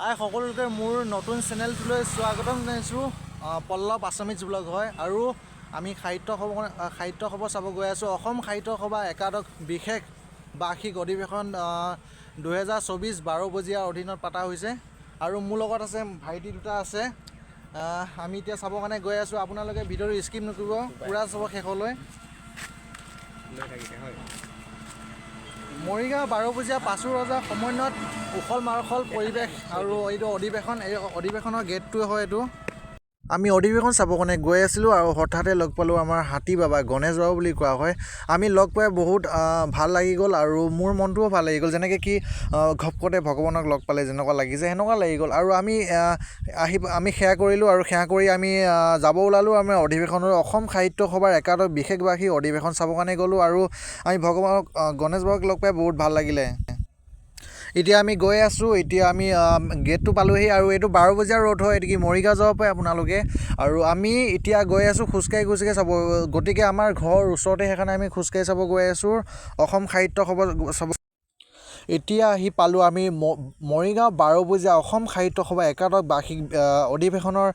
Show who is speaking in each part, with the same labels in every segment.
Speaker 1: হাই সকলোকে, মোৰ নতুন চেনেলটোলৈ স্বাগতম জনাইছোঁ। পল্লৱ আছামিজ ব্লগ হয় আৰু আমি সাহিত্য সভা চাব গৈ আছোঁ। অসম সাহিত্য সভা একাদশ বিশেষ বাৰ্ষিক অধিৱেশন 2024 বাৰপূজীয়াৰ অধীনত পতা হৈছে আৰু মোৰ লগত আছে ভাইটি দুটা আছে। আমি এতিয়া চাবৰ কাৰণে গৈ আছোঁ। আপোনালোকে ভিডিঅ'টো স্কিপ নকৰিব, পূৰা চাব শেষলৈ।
Speaker 2: লৈ থাকিছে হয়।
Speaker 1: মৰিগাঁও বাৰপূজীয়া পাচো ৰজা সমন্বয়ত উখল মাখল পৰিৱেশ আৰু এইটো অধিৱেশন, এই অধিৱেশনৰ গেটটোৱে হয় এইটো। আমি অধিৱেশন চাবৰ কাৰণে গৈ আছিলোঁ আৰু হঠাতে লগ পালোঁ আমাৰ হাতী বাবা, গণেশ বাবা বুলি কোৱা হয়। আমি লগ পাই বহুত ভাল লাগি গ'ল আৰু মোৰ মনটোও ভাল লাগি গ'ল। যেনেকৈ কি ঘপকতে ভগৱানক লগ পালে যেনেকুৱা লাগিছে, সেনেকুৱা লাগি গ'ল। আৰু আমি আহি আমি সেৱা কৰিলোঁ আৰু সেৱা কৰি আমি যাব ওলালোঁ। আমি অধিৱেশনৰ অসম সাহিত্য সভাৰ একাদশ বিশেষ বাৰ্ষিক অধিৱেশন চাবৰ কাৰণে গ'লোঁ আৰু আমি ভগৱানক, গণেশ বাবাক লগ পাই বহুত ভাল লাগিলে। এতিয়া আমি গৈ আছোঁ। এতিয়া আমি গেটটো পালোহি আৰু এইটো বাৰপূজীয়া ৰোড হয়, এইটো কি মৰিগাঁও যাব পাৰে আপোনালোকে। আৰু আমি এতিয়া গৈ আছোঁ খোজকাঢ়ি খোজকাঢ়ি চাব। গতিকে আমাৰ ঘৰৰ ওচৰতে, সেইকাৰণে আমি খোজকাঢ়ি চাব গৈ আছোঁ অসম সাহিত্য সভা চাব। এতিয়া আহি পালোঁ আমি মৰিগাঁও বাৰপূজীয়া অসম সাহিত্য সভা একাদশ বাৰ্ষিক অধিৱেশনৰ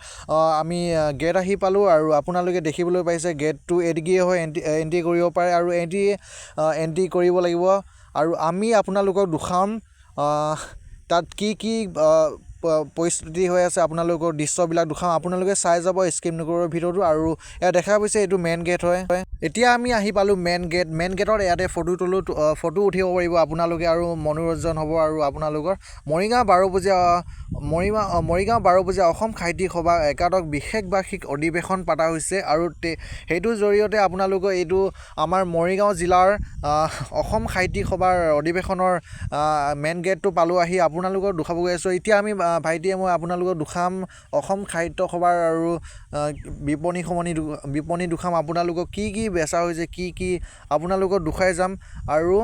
Speaker 1: আমি গেট আহি পালোঁ। আৰু আপোনালোকে দেখিবলৈ পাইছে গেটটো এদিকে হয়, এণ্ট্ৰি এণ্ট্ৰি কৰিব পাৰে আৰু এণ্ট্ৰি এণ্ট্ৰি কৰিব লাগিব। আৰু আমি আপোনালোকক দুখাম তাত কি কি পৰিস্থিতি হৈ আছে, আপোনালোকৰ দৃশ্যবিলাক দুখাম, আপোনালোকে চাই যাব, স্কিপ নকৰিব ভিডিঅ'টো। আৰু ইয়াত দেখা গৈছে এইটো মেইন গেট হয়। এতিয়া আমি আহি পালোঁ মেইন গেট। মেইন গেটত ইয়াতে ফটো তোলোঁ, ফটো উঠিব পাৰিব আপোনালোকে আৰু মনোৰঞ্জন হ'ব। আৰু আপোনালোকৰ মৰিগাঁও বাৰপূজীয়া অসম সাহিত্যিক সভা একাদশ বিশেষ বাৰ্ষিক অধিৱেশন পতা হৈছে আৰু সেইটোৰ জৰিয়তে আপোনালোকৰ এইটো আমাৰ মৰিগাঁও জিলাৰ অসম সাহিত্যিক সভাৰ অধিৱেশনৰ মেইন গেটটো পালোঁ আহি, আপোনালোকক দুখাব গৈ আছোঁ। এতিয়া আমি ভাইটিয়ে মই আপোনালোকক দুখাম অসম সাহিত্য সভাৰ আৰু বিপণী সমনি বিপণী দুখাম, আপোনালোকক কি কি বেচা হৈছে, কি কি আপোনালোকক দুখাই যাম। আৰু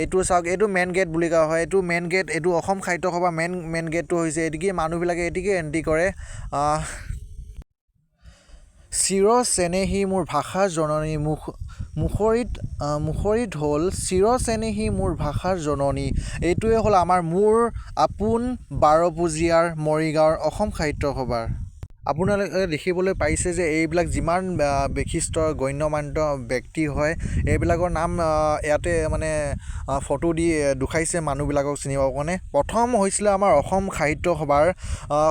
Speaker 1: এইটো চাওক, এইটো মেইন গেট বুলি কোৱা হয়। এইটো মেইন গেট, এইটো অসম সাহিত্য সভা মেইন মেইন গেটটো হৈছে এইটো। মানুহবিলাকে এইটোকে এণ্ট্ৰি কৰে। চিৰ চেনেহী মোৰ ভাষাৰ জননী মুখ মুখৰিত মুখৰিত হ'ল, চিৰ চেনেহী মোৰ ভাষাৰ জননী। এইটোৱে হ'ল আমাৰ মোৰ আপোন বাৰপূজীয়াৰ মৰিগাঁৱৰ অসম সাহিত্য সভাৰ। আপোনালোকে দেখিবলৈ পাইছে যে এইবিলাক যিমান বিশিষ্ট গণ্যমান্য ব্যক্তি হয়, এইবিলাকৰ নাম ইয়াতে মানে ফটো দি দুখাইছে মানুহবিলাকক চিনি পাবৰ কাৰণে। প্ৰথম হৈছিলে আমাৰ অসম সাহিত্য সভাৰ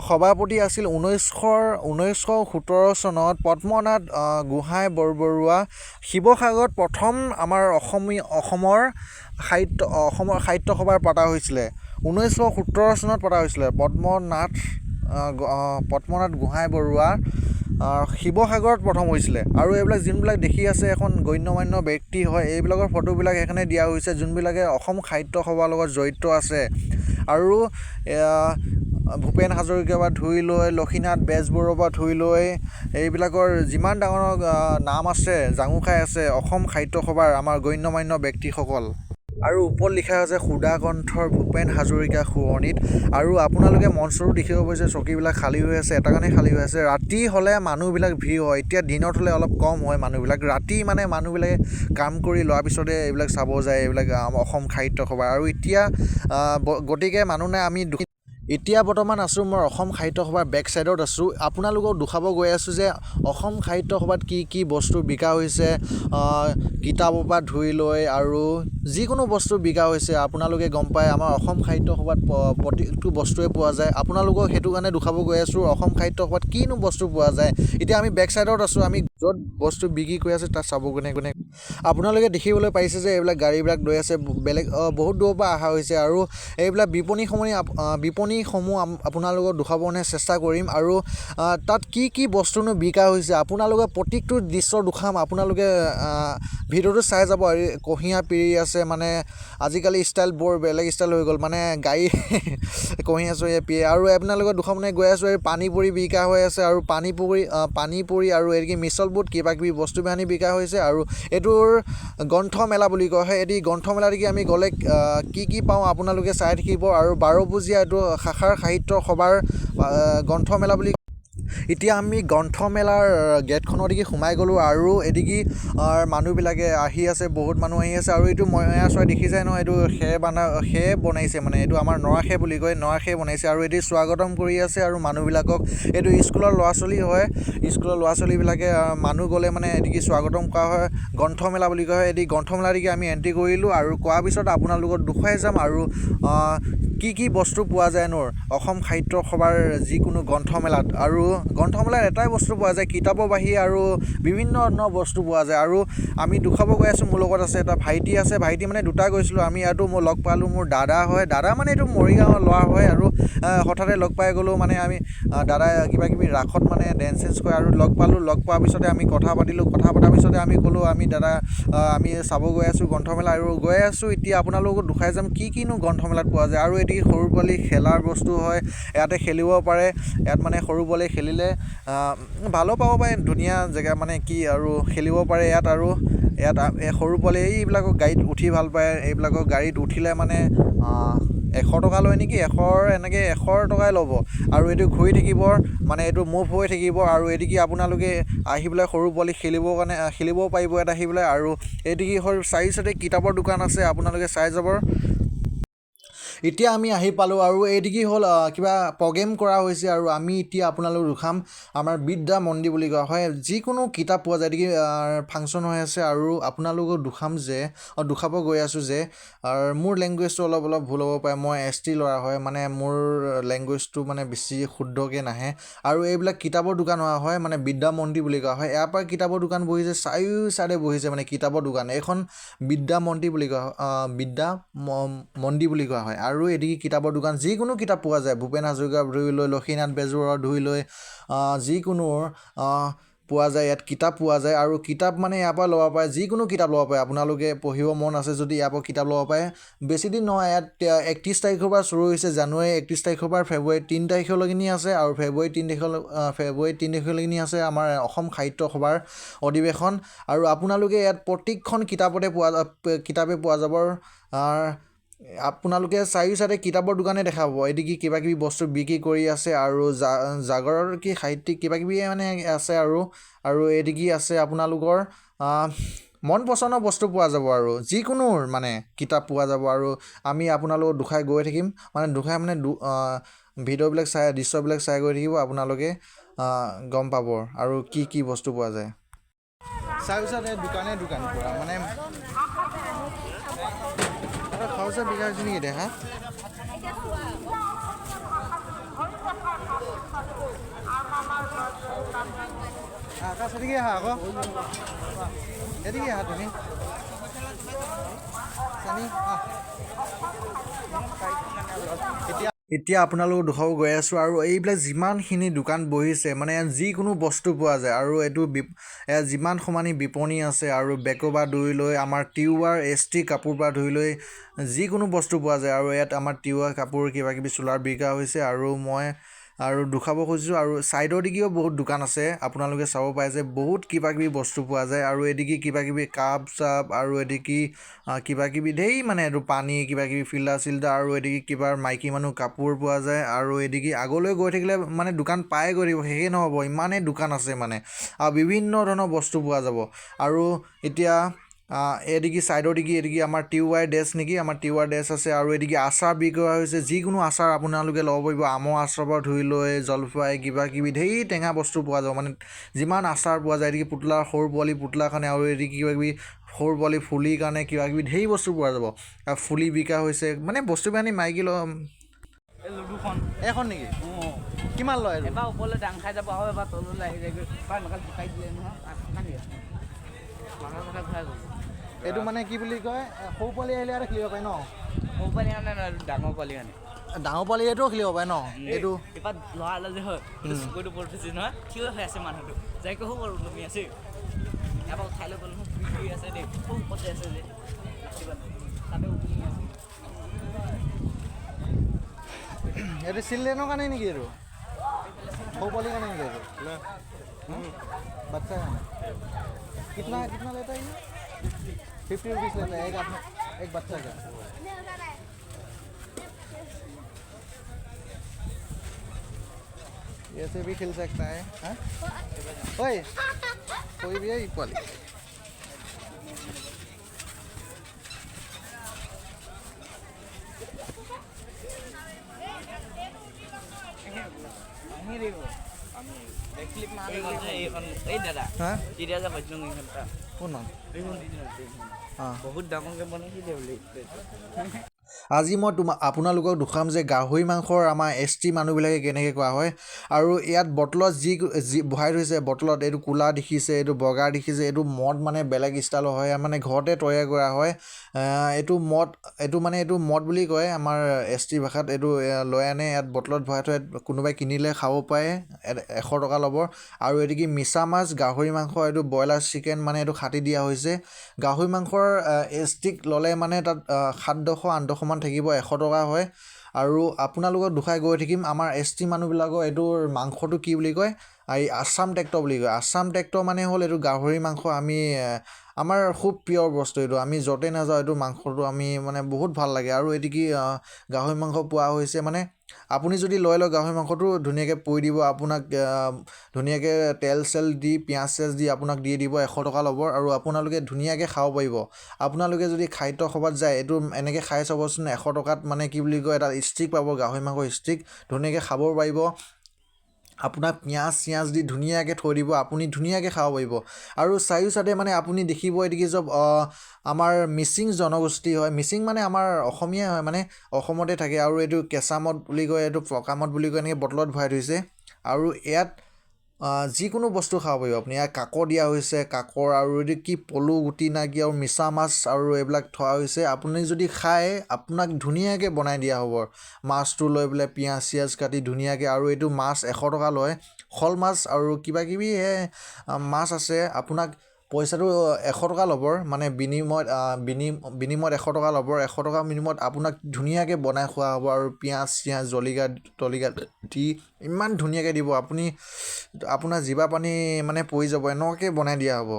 Speaker 1: সভাপতি আছিল 1917 চনত পদ্মনাথ গোহাঁই বৰবৰুৱা। শিৱসাগৰত প্ৰথম আমাৰ অসমৰ সাহিত্য সভাৰ পতা হৈছিলে, 1917 চনত পতা হৈছিলে। পদ্মনাথ গোহাঁই বৰুৱা শিৱসাগৰত প্ৰথম হৈছিলে। আৰু এইবিলাক যোনবিলাক দেখি আছে, এখন গণ্যমান্য ব্যক্তি হয়, এইবিলাকৰ ফটোবিলাক সেইকাৰণে দিয়া হৈছে, যোনবিলাকে অসম সাহিত্য সভাৰ লগত জড়িত আছে। আৰু ভূপেন হাজৰিকাৰ পৰা ধৰি লৈ, লক্ষীনাথ বেজবৰুৱাৰ পৰা ধৰি লৈ, এইবিলাকৰ যিমান ডাঙৰ নাম আছে, জাঙুৰ খাই আছে অসম সাহিত্য সভাৰ আমাৰ গণ্যমান্য ব্যক্তিসকল। আৰু ওপৰত লিখা আছে সুধাকণ্ঠৰ ভূপেন হাজৰিকা সোঁৱৰণীত। আৰু আপোনালোকে মঞ্চটো দেখিব পাইছে, চকীবিলাক খালী হৈ আছে। এটা কাৰণে খালী হৈ আছে, ৰাতি হ'লে মানুহবিলাক ভিৰ হয়। এতিয়া দিনত হ'লে অলপ কম হয় মানুহবিলাক। ৰাতি মানে মানুহবিলাকে কাম কৰি লোৱাৰ পিছতে এইবিলাক চাব যায়, এইবিলাক অসম সাহিত্য সভা। আৰু এতিয়া গতিকে মানুহ নাই। আমি এতিয়া বৰ্তমান আছোঁ মই অসম সাহিত্য সভাৰ বেক চাইডত আছোঁ। আপোনালোকক দুখাব গৈ আছোঁ যে অসম সাহিত্য সভাত কি কি বস্তু বিকা হৈছে, কিতাপৰ পৰা ধৰি লৈ আৰু যিকোনো বস্তু বিকা হৈছে। আপোনালোকে গম পায় আমাৰ অসম সাহিত্য সভাত প্ৰতিটো বস্তুৱে পোৱা যায়। আপোনালোকক সেইটো কাৰণে দুখাব গৈ আছোঁ, অসম সাহিত্য সভাত কিনো বস্তু পোৱা যায়। এতিয়া আমি বেক চাইডত আছোঁ। আমি য'ত বস্তু বিক্ৰী কৰি আছে তাত চাব কোনে কোনে। আপোনালোকে দেখিবলৈ পাইছে যে এইবিলাক গাড়ীবিলাক লৈ আছে, বেলেগ বহুত দূৰৰ পৰা অহা হৈছে। আৰু এইবিলাক বিপণীসমূহ আপোনালোকক দুখাব কাৰণে চেষ্টা কৰিম। আৰু তাত কি কি বস্তুনো বিকা হৈছে, আপোনালোকে প্ৰত্যেকটো দৃশ্য দুখাম, আপোনালোকে ভিডিঅ'টো চাই যাব। আৰু কুঁহিয়াৰ পিৰি আছে, মানে আজিকালি ষ্টাইল বৰ বেলেগ ষ্টাইল হৈ গ'ল, মানে গাড়ী কুঁহিয়াৰ চুহিয়াৰ পিৰে। আৰু আপোনালোকৰ দুখাম মানে গৈ আছোঁ। এই পানী পুৰি বিকা হৈ আছে আৰু পানী পুৰি আৰু এই কি মিছল বুট, কিবা কিবি বস্তু বাহানি বিকা হৈছে। আৰু এইটোৰ গ্ৰন্থমেলা বুলি কোৱা হয়। এটি গ্ৰন্থমেলা দেখি আমি গ'লে কি কি পাওঁ, আপোনালোকে চাই থাকিব। আৰু বাৰপূজীয়া এইটো শাখাৰ সাহিত্য সভাৰ গ্ৰন্থমেলা বুলি এতিয়া আমি গ্ৰন্থমেলাৰ গেটখনৰ দিশে সোমাই গ'লোঁ আৰু এদিকি মানুহবিলাকে আহি আছে, বহুত মানুহ আহি আছে। আৰু এইটো মইনা চৰাই দেখিছাই নহয়, এইটো খেৰ বান্ধা খেৰ বনাইছে, মানে এইটো আমাৰ নৰাখেৰ বুলি কয়, নৰাখেৰ বনাইছে। আৰু এটি স্বাগতম কৰি আছে আৰু মানুহবিলাকক। এইটো স্কুলৰ ল'ৰা ছোৱালী হয়, স্কুলৰ ল'ৰা ছোৱালীবিলাকে মানুহ গ'লে মানে এদিকি স্বাগতম কৰা হয়, গ্ৰন্থমেলা বুলি কোৱা হয়। এদি গ্ৰন্থমেলা দিকে আমি এণ্ট্ৰি কৰিলোঁ আৰু কোৱাৰ পিছত আপোনালোকক দেখুৱাই যাম আৰু কি কি বস্তু পোৱা যায় নো অসম সাহিত্য সভাৰ যিকোনো গ্ৰন্থমেলাত। আৰু গ্ৰন্থমেলাত এটাই বস্তু পোৱা যায়, কিতাপৰ বাহিৰে আৰু বিভিন্ন ধৰণৰ বস্তু পোৱা যায়। আৰু আমি দেখুৱাব গৈ আছোঁ, মোৰ লগত আছে এটা ভাইটি আছে, ভাইটি মানে দুটা গৈছিলোঁ আমি। ইয়াতো মই লগ পালোঁ, মোৰ দাদা হয়, দাদা মানে এইটো মৰিগাঁৱৰ ল'ৰা হয়। আৰু হঠাতে লগ পাই গ'লোঁ, মানে আমি দাদাই কিবা কিবি ৰাসত মানে ডেন্স চেন্স কৰে আৰু লগ পালোঁ। লগ পোৱাৰ পিছতে আমি কথা পাতিলোঁ, কথা পতাৰ পিছতে আমি ক'লোঁ আমি দাদা আমি চাব গৈ আছোঁ গ্ৰন্থমেলা আৰু গৈ আছোঁ। এতিয়া আপোনালোকক দেখুৱাই যাম কি কিনো গ্ৰন্থমেলাত পোৱা যায়। আৰু এটি সৰু পোৱালি খেলাৰ বস্তু হয়, ইয়াতে খেলিব পাৰে। ইয়াত মানে সৰু পোৱালি খেলিলে ভালো পাব পাৰে, ধুনীয়া জেগা মানে কি আৰু খেলিব পাৰে ইয়াত। আৰু ইয়াত সৰু পোৱালি এইবিলাকৰ গাড়ীত উঠি ভাল পায়, এইবিলাকৰ গাড়ীত উঠিলে মানে 100 টকা লয় নেকি, এশৰ এনেকৈ 100 টকাই ল'ব। আৰু এইটো ঘূৰি থাকিব, মানে এইটো মুভ হৈ থাকিব। আৰু এইটো কি আপোনালোকে আহি পেলাই সৰু পোৱালি খেলিবৰ কাৰণে খেলিব পাৰিব ইয়াত আহি পেলাই। আৰু এইটো কি হ'ল, চাৰি চাইডে কিতাপৰ দোকান আছে, আপোনালোকে চাই যাব। এতিয়া আমি আহি পালোঁ আৰু এইটো কি হ'ল, কিবা প্ৰগ্ৰেম কৰা হৈছে। আৰু আমি এতিয়া আপোনালোক ৰখাম আমাৰ বিদ্যা মন্দিৰ বুলি কোৱা হয়, যিকোনো কিতাপ পোৱা যায়। এদিকে ফাংচন হৈ আছে আৰু আপোনালোকক দুখাম যে দুখাব গৈ আছোঁ যে মোৰ লেংগুৱেজটো অলপ অলপ ভুল হ'ব পাৰে, মই এছ টি ল'ৰা হয়, মানে মোৰ লেংগুৱেজটো মানে বেছি শুদ্ধকৈ নাহে। আৰু এইবিলাক কিতাপৰ দোকান হোৱা হয়, মানে বিদ্যা মন্দিৰ বুলি কোৱা হয়। ইয়াৰ পৰা কিতাপৰ দোকান বহিছে, চাৰিও চাইডে বহিছে মানে কিতাপৰ দোকান। এইখন বিদ্যা মন্দিৰ বুলি কোৱা হয়, বিদ্যা মন্দিৰ বুলি কোৱা হয়। আৰু এদিকে কিতাপৰ দোকান, যিকোনো কিতাপ পোৱা যায়, ভূপেন হাজৰিকাৰ ধৰি লৈ লক্ষীনাথ বেজবৰুৱাৰ ধৰি লৈ যিকোনো পোৱা যায়, ইয়াত কিতাপ পোৱা যায়। আৰু কিতাপ মানে ইয়াৰ পৰা ল'ব পাৰে, যিকোনো কিতাপ ল'ব পাৰে। আপোনালোকে পঢ়িব মন আছে যদি ইয়াৰ পৰা কিতাপ ল'ব পাৰে। বেছি দিন নহয়, ইয়াত 31 তাৰিখৰ পৰা চুৰু হৈছে, জানুৱাৰী 31 তাৰিখৰ পৰা ফেব্ৰুৱাৰী 3 তাৰিখলৈকে আছে। আৰু ফেব্ৰুৱাৰী 3 তাৰিখলৈকে আছে আমাৰ অসম সাহিত্য সভাৰ অধিৱেশন। আৰু আপোনালোকে ইয়াত প্ৰত্যেকখন কিতাপতে পোৱা কিতাপে পোৱা যাব। আপোনালোকে চাৰিও চাইডে কিতাপৰ দোকানে দেখা পাব। এদিকে কিবা কিবি বস্তু বিক্ৰী কৰি আছে আৰু জাগৰৰ কি সাহিত্যিক কিবা কিবি মানে আছে। আৰু আৰু এদিকে আছে আপোনালোকৰ মন পচন্দৰ বস্তু পোৱা যাব আৰু যিকোনো মানে কিতাপ পোৱা যাব। আৰু আমি আপোনালোকক দুখাই গৈ থাকিম, মানে দুখাই মানে ভিডিঅ'বিলাক চাই দৃশ্যবিলাক চাই গৈ থাকিব, আপোনালোকে গম পাব আৰু কি কি বস্তু পোৱা যায়। চাৰিও চাইডে দোকানে দোকান পূৰা, মানে খৰচা বিকা হৈছে নেকি দেখা? আকাশ এদিকে আহা আকৌ, এদিকে আহা তুমি চানি। এতিয়া আপোনালোকক দেখুৱাব গৈ আছোঁ। আৰু এইবিলাক যিমানখিনি দোকান বহিছে, মানে ইয়াত যিকোনো বস্তু পোৱা যায়। আৰু এইটো ইয়াত যিমান সমানি বিপণী আছে আৰু বেগৰ পৰা ধৰি লৈ আমাৰ তিৱাৰ এছ টি কাপোৰ পৰা ধৰি লৈ যিকোনো বস্তু পোৱা যায়। আৰু ইয়াত আমাৰ তিৱা কাপোৰ কিবা কিবি চোলাৰ বিকা হৈছে। আৰু মই আৰু দেখুৱাব খুজিছোঁ। আৰু ছাইডৰ দিগেও বহুত দোকান আছে, আপোনালোকে চাব পাৰে যে বহুত কিবা কিবি বস্তু পোৱা যায়। আৰু এদিকে কিবা কিবি কাপ চাপ আৰু এদিকে কিবা কিবি ধেৰ মানে এইটো পানী কিবা কিবি ফিল্টাৰ চিল্টাৰ আৰু এদিকে কিবা মাইকী মানুহ কাপোৰ পোৱা যায়। আৰু এদিকে আগলৈ গৈ থাকিলে মানে দোকান পাই গৈ থাকিব, শেষেই নহ'ব, ইমানেই দোকান আছে মানে। আৰু বিভিন্ন ধৰণৰ বস্তু পোৱা যাব। আৰু এতিয়া এদিকে ছাইডৰ দিগি এদিকে আমাৰ টিউৱাই ড্ৰেছ নেকি, আমাৰ টিউৱাৰ ড্ৰেছ আছে। আৰু এদিকে আচাৰ বিক্ৰী কৰা হৈছে, যিকোনো আচাৰ আপোনালোকে ল'ব পাৰিব, আমৰ আচাৰৰ পৰা ধৰি লৈ জলফাই কিবা কিবি ধেৰ টেঙা বস্তু পোৱা যাব, মানে যিমান আচাৰ পোৱা যায়। এদিকে পুতলা সৰু পোৱালি পুতলাৰ কাৰণে আৰু এদিকে কিবা কিবি সৰু পোৱালি ফুলিৰ কাৰণে কিবা কিবি ধেৰ বস্তু পোৱা যাব। আৰু ফুলি বিকা হৈছে, মানে বস্তু বাহানি মাইকী ল
Speaker 3: লুডুখন
Speaker 1: এখন নেকি, কিমান লয়?
Speaker 3: এবাৰ ওপৰলৈ দাং খাই যাব আৰু এবাৰ তললৈ আহি যায়গৈ। এনেকুৱা জোকাই দিলে নহয়।
Speaker 1: এইটো মানে কি বুলি কয়, সৰু পোৱালি আহিলে ইয়াতে খেলিব পাৰে ন?
Speaker 3: সৰু পোৱালি কাৰণে নহয়, ডাঙৰ পোৱালি কাৰণে।
Speaker 1: ডাঙৰ পোৱালি এইটোও খেলিব পাৰে ন? এইটো
Speaker 3: এবাৰ ল'ৰা এটা যে হয়, চকুটো ওপৰত উঠিছে নহয়, থিয় হৈ আছে মানুহটো, যাইকৈ সৰু ওলমি আছে। এবাৰ উঠাই লৈ গ'ল নহয়, ঘূৰি আছে দেই, সৰু ওপৰতে আছে যে তাতে ওলমি আছে।
Speaker 1: এইটো চিলড্ৰেনৰ কাৰণে নেকি? এইটো সৰু পোৱালিৰ কাৰণে নেকি? এইটো বাচ্চা কাৰণে। कितना कितना लेता है ये? 50 रुपीज़ लेता है एक आदमी, एक बच्चा का। ऐसे भी खेल सकता है। हाँ, ओए कोई भी है इक्वली।
Speaker 3: বহুত ডাঙৰকে বনাইছে বোলে।
Speaker 1: আজি মই আপোনালোকক দেখুৱাম যে গাহৰি মাংসৰ আমাৰ এছ টি মানুহবিলাকে কেনেকৈ কোৱা হয়। আৰু ইয়াত বটলত যি যি ভৰাই থৈছে, বটলত এইটো ক'লা দেখিছে, এইটো বগা দেখিছে, এইটো মদ মানে বেলেগ ষ্টাইলৰ হয়, মানে ঘৰতে তৈয়াৰ কৰা হয়। এইটো মদ, এইটো মানে এইটো মদ বুলি কয় আমাৰ এছ টি ভাষাত। এইটো লৈ আনে, ইয়াত বটলত ভৰাই থয়, কোনোবাই কিনিলে খাব পাৰে, 100 টকা ল'ব। আৰু এইটো কি মিছা মাছ, গাহৰি মাংস, এইটো ব্ৰইলাৰ চিকেন, মানে এইটো খাটি দিয়া হৈছে। গাহৰি মাংসৰ ষ্টিক ল'লে মানে তাত 700 800মান থাকিব, 100 টকা হয়। আৰু আপোনালোকক দুখাই গৈ থাকিম আমাৰ এছ টি মানুহবিলাকৰ এইটোৰ মাংসটো কি বুলি কয়, এই আছাম ট্ৰেক্টৰ বুলি কয়। আছাম ট্ৰেক্টৰ মানে হ'ল এইটো গাহৰি মাংস, আমি আমাৰ খুব প্ৰিয় বস্তু এইটো। আমি য'তে নাযাওঁ এইটো মাংসটো আমি মানে বহুত ভাল লাগে। আৰু এইটো কি গাহৰি মাংস পোৱা হৈছে, মানে আপুনি যদি লৈ লয় গাহৰি মাংসটো ধুনীয়াকৈ পুৰি দিব আপোনাক, ধুনীয়াকৈ তেল চেল দি পিঁয়াজ চিয়াজ দি আপোনাক দি দিব, 100 টকা ল'ব। আৰু আপোনালোকে ধুনীয়াকৈ খাব পাৰিব। আপোনালোকে যদি খাদ্য সভাত যায় এইটো এনেকৈ খাই চাবচোন, 100 টকাত মানে কি বুলি কয় এটা ষ্টিক পাব, গাহৰি মাংস ষ্টিক ধুনীয়াকৈ খাব পাৰিব। আপোনাক পিঁয়াজ চিয়াজ দি ধুনীয়াকৈ থৈ দিব, আপুনি ধুনীয়াকৈ খাব পাৰিব। আৰু চাৰিও চাইডে মানে আপুনি দেখিব এইটো কি চব আমাৰ মিচিং জনগোষ্ঠী হয়। মিচিং মানে আমাৰ অসমীয়া হয়, মানে অসমতে থাকে। আৰু এইটো কেঁচা মদ বুলি কয়, এইটো পকা মদ বুলি কয়, এনেকৈ বটলত ভৰাই থৈছে। আৰু ইয়াত যিকোনো বস্তু খাব পাৰিব আপুনি। ইয়াত কাকৰ দিয়া হৈছে, কাকৰ আৰু এইটো কি পলু গুটি না কি, আৰু মিছা মাছ আৰু এইবিলাক থোৱা হৈছে। আপুনি যদি খায় আপোনাক ধুনীয়াকৈ বনাই দিয়া হ'ব, মাছটো লৈ পেলাই পিঁয়াজ চিয়াজ কাটি ধুনীয়াকৈ। আৰু এইটো মাছ 100 টকা লয়, শ'ল মাছ আৰু কিবা কিবি মাছ আছে। আপোনাক পইচাটো 100 টকা ল'ব, মানে বিনিময়ত বিনিময়ত 100 টকা ল'ব। 100 টকা বিনিময়ত আপোনাক ধুনীয়াকৈ বনাই খোৱা হ'ব। আৰু পিঁয়াজ চিয়াজ জলকীয়া তলিকা দি ইমান ধুনীয়াকৈ দিব, আপুনি আপোনাৰ জিভা পানী মানে পৰি যাব, এনেকুৱাকৈ বনাই দিয়া হ'ব।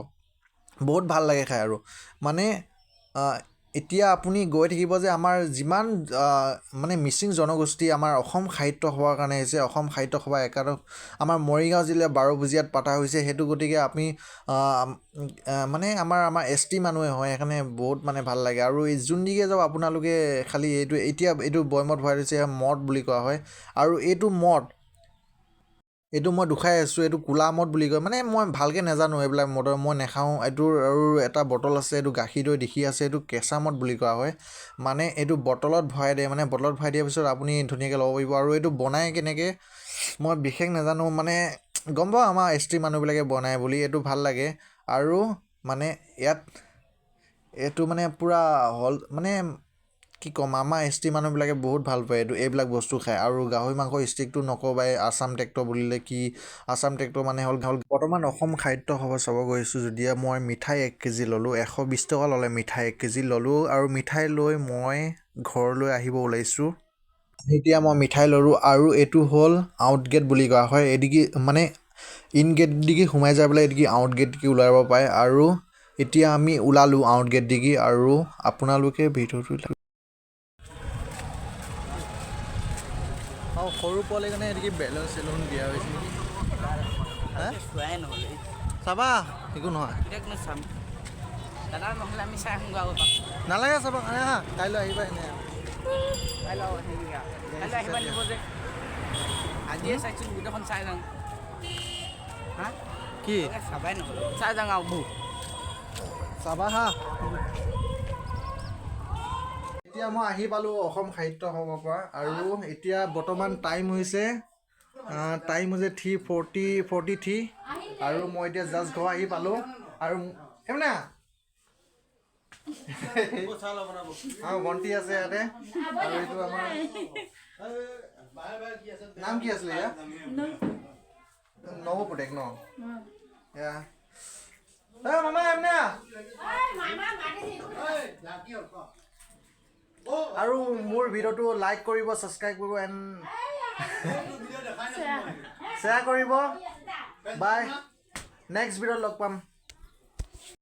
Speaker 1: বহুত ভাল লাগে খাই। আৰু মানে এতিয়া আপুনি গৈ থাকিব যে আমাৰ যিমান মানে মিচিং জনগোষ্ঠী আমাৰ অসম সাহিত্য সভাৰ কাৰণে আহিছে। অসম সাহিত্য সভা একাদশ আমাৰ মৰিগাঁও জিলাৰ বাৰভুজীয়াত পতা হৈছে। সেইটো গতিকে আমি মানে আমাৰ আমাৰ এছ টি মানুহে হয়, সেইকাৰণে বহুত মানে ভাল লাগে। আৰু এই যোনদিকে যাওঁ আপোনালোকে খালি এইটো এতিয়া এইটো বৈমত ভৰাই থৈছে, মদ বুলি কোৱা হয়। আৰু এইটো মদ, এইটো মই দুখাই আছোঁ, এইটো ক'লা মদ বুলি কয়। মানে মই ভালকৈ নাজানো এইবিলাক মদৰ, মই নাখাওঁ এইটোৰ। আৰু এটা বটল আছে, এইটো গাখীৰ দৈ দেখি আছে, এইটো কেঁচা মদ বুলি কোৱা হয়। মানে এইটো বটলত ভৰাই দিয়ে, মানে বটলত ভৰাই দিয়াৰ পিছত আপুনি ধুনীয়াকৈ ল'ব পাৰিব। আৰু এইটো বনাই কেনেকৈ মই বিশেষ নাজানো, মানে গম পাওঁ আমাৰ এছ টি মানুহবিলাকে বনায় বুলি, এইটো ভাল লাগে। আৰু মানে ইয়াত এইটো মানে পূৰা হল, মানে কি ক'ম, আমাৰ এছ টি মানুহবিলাকে বহুত ভাল পায় এইটো, এইবিলাক বস্তু খায়। আৰু গাহৰি মাংস ষ্টিকটো নক'বাই, আছাম ট্ৰেক্টৰ বুলিলে কি, আছাম ট্ৰেক্টৰ মানে হ'ল বৰ্তমান অসম খাদ্য সভা চাব গৈছোঁ। যদিও মই মিঠাই 1 কেজি ল'লোঁ, 120 টকা ল'লে মিঠাই 1 কেজি ল'লোঁ। আৰু মিঠাই লৈ মই ঘৰলৈ আহিব ওলাইছোঁ। এতিয়া মই মিঠাই ল'লোঁ। আৰু এইটো হ'ল আউট গেট বুলি কোৱা হয়। এইদিগি মানে ইন গেট দিগি সোমাই যাই পেলাই এইদিগি আউট গেট দিগি ওলাব পাৰে। আৰু এতিয়া আমি ওলালোঁ আউট গেট দিগি। আৰু আপোনালোকে ভিডিঅ'টো সৰু পোৱালিৰ কাৰণে এদিকে বেলুন চেলুন দিয়া হৈছে নেকি? চাবা, একো নহয়। নালাগে চাবা, হা কাইলৈ আহিবা এনে। কি চাবা হা। এতিয়া মই আহি পালোঁ অসম সাহিত্য সভাৰ পৰা। আৰু এতিয়া বৰ্তমান টাইম হৈছে 3:43। আৰু মই এতিয়া জাষ্ট ঘৰ আহি পালোঁ। আৰু এমনা ভণ্টি আছে ইয়াতে। আৰু এইটো আমাৰ নাম কি আছিলে ইয়াৰ? নৱ পুতেক ন? মামা এমনা। আৰু মোৰ ভিডিঅ'টো লাইক কৰিব, ছাবস্ক্ৰাইব কৰিব এণ্ড শ্বেয়াৰ কৰিব। বাই, নেক্সট ভিডিঅ'ত লগ পাম।